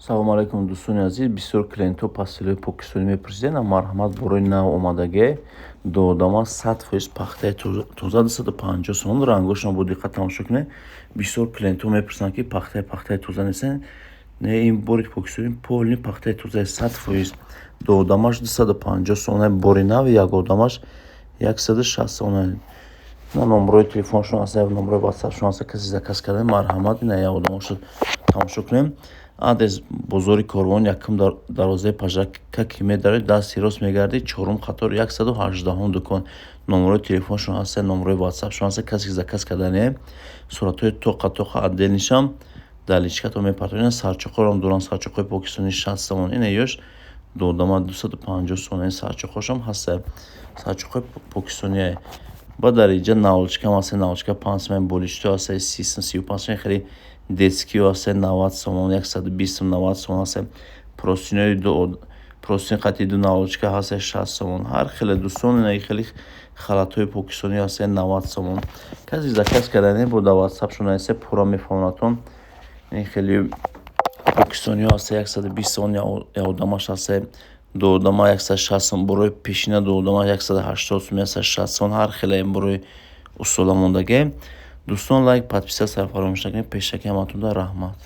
Салому алайкум, дӯстони азиз. Бисёр клиентҳо постелҳои покистонӣ мепурсиданд. Марҳамат, борои нав омадагӣ, доодама, 100% пахтаи тоза, 250 сомон. Рангошонро бо диққат тамошо кунед. Бисёр клиентҳо мепурсанд, ки пахтаи тоза нестанд. Не, ин бори покистонӣ полный пахтаи тозаи, 100%. Доодамаш 250 сомон, бори нав, як одамаш 160 сомон. На номерои телефоншон аст, номерои ватсапшон аст. Касе заказ карда, марҳамат. Ина як одамашро тамошо кунем. Адрес: бозори Корвон, якум дарвозаи пажака ки медароед, дасти рост мегардӣ, чорум қатор, 118-ум дукон. Номерои телефоншон ҳаст, номерои ватсапшон ҳаст. Касе заказ кардане, суратҳои тоқа тоқа отдельныйшам дар личкатон мепартоед. Сарчоқҳоро доранд, сарчоқҳои покистонӣ 60 сомон. Ина ёш додама 250 сомон. Сарчоқҳошам ҳаста, сарчоқҳои покистоние. Баъд дар инҷа наволочкам ҳаста, наволочка 5 сомон, болишто ҳаста 30 сом, 35 сом, хеле детскиҳо ҳаста 90 сомон, 120 сом, 90 сомон ҳаста. Простыняи, простыня қати ду наволочка ҳаста 60 сомон. Ҳар хеле, дӯстон, ина хеле халатҳои покистонӣ ҳаста 90 сомон. Касе заказ кардане, бо дар ватсапшон нависа, пурра мефаҳмонатон. Ин хеле покистониҳо ҳаста 120 сомон якодамаш ҳаста, дуодама 160 сом, борои пешина дуодама 180 сом, 160 сомон. Ҳар хеле борои устода мондагӣ. Дӯстон, лайк, подписаться фаромӯш накунед. Пешакӣ ҳаматонда раҳмат.